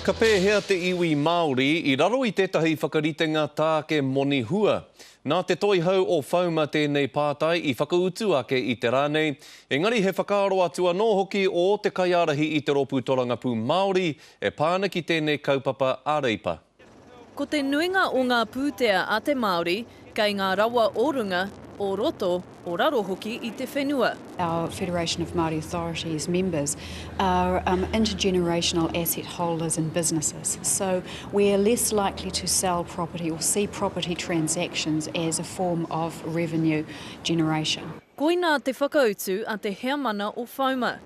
Ka pēhea te iwi Māori i raro i tētahi whakaritenga tāke moni hua? Nā te toihau o Whauma tēnei pātai i whakautu ake i te rā nei, engari he whakaaro atu anō hoki ō te kaiārahi i te Rōpū Torangapū Māori e pā ana ki tēnei kaupapa a Reipa. Ko te nuinga o ngā pūtea a te Māori kei ngā rawa o runga, o roto, o raro hoki i te whenua. Our Federation of Māori Authorities members are intergenerational asset holders and businesses, so we are less likely to sell property or see property transactions as a form of revenue generation. Koinā te whakautu a te heamana o Whauma.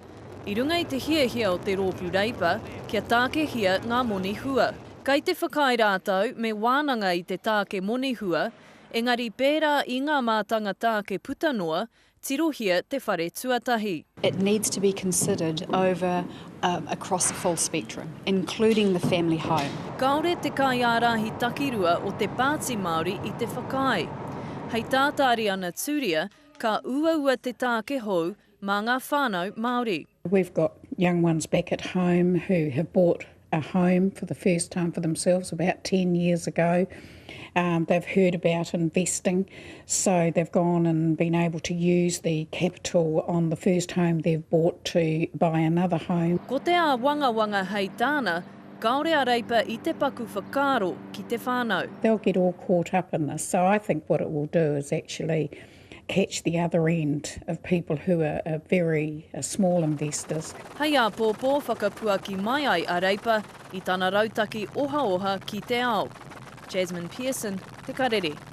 I runga i te hiahia o te Rōpū Reipa kia tākehia ngā moni hua. Kei te whakaae rātou me wānanga i te tāke moni hua, engari pērā i ngā mātanga tāke puta noa, tirohia te whare tuatahi. It needs to be considered over across the full spectrum, including the family home. Kāore te kaiārahi takirua o te Pāti Māori i te whakaae. Hei tā Tāriana Turia, ka uaua te tāke hou mā ngā whānau Māori. We've got young ones back at home who have bought a home for the first time for themselves about 10 years ago. Um, they've heard about investing, so they've gone and been able to use the capital on the first home they've bought to buy another home. Ko te āwangawanga hei tāna, kāore a Reipa i te paku whakaaro ki te whānau. They'll get all caught up in this, so I think what it will do is actually catch the other end of people who are, are very uh, small investors. Hei āpōpō whakapuaki mai ai a Reipa i tana rautaki ohaoha ki te ao. Jasmine Pearson, Te Karere.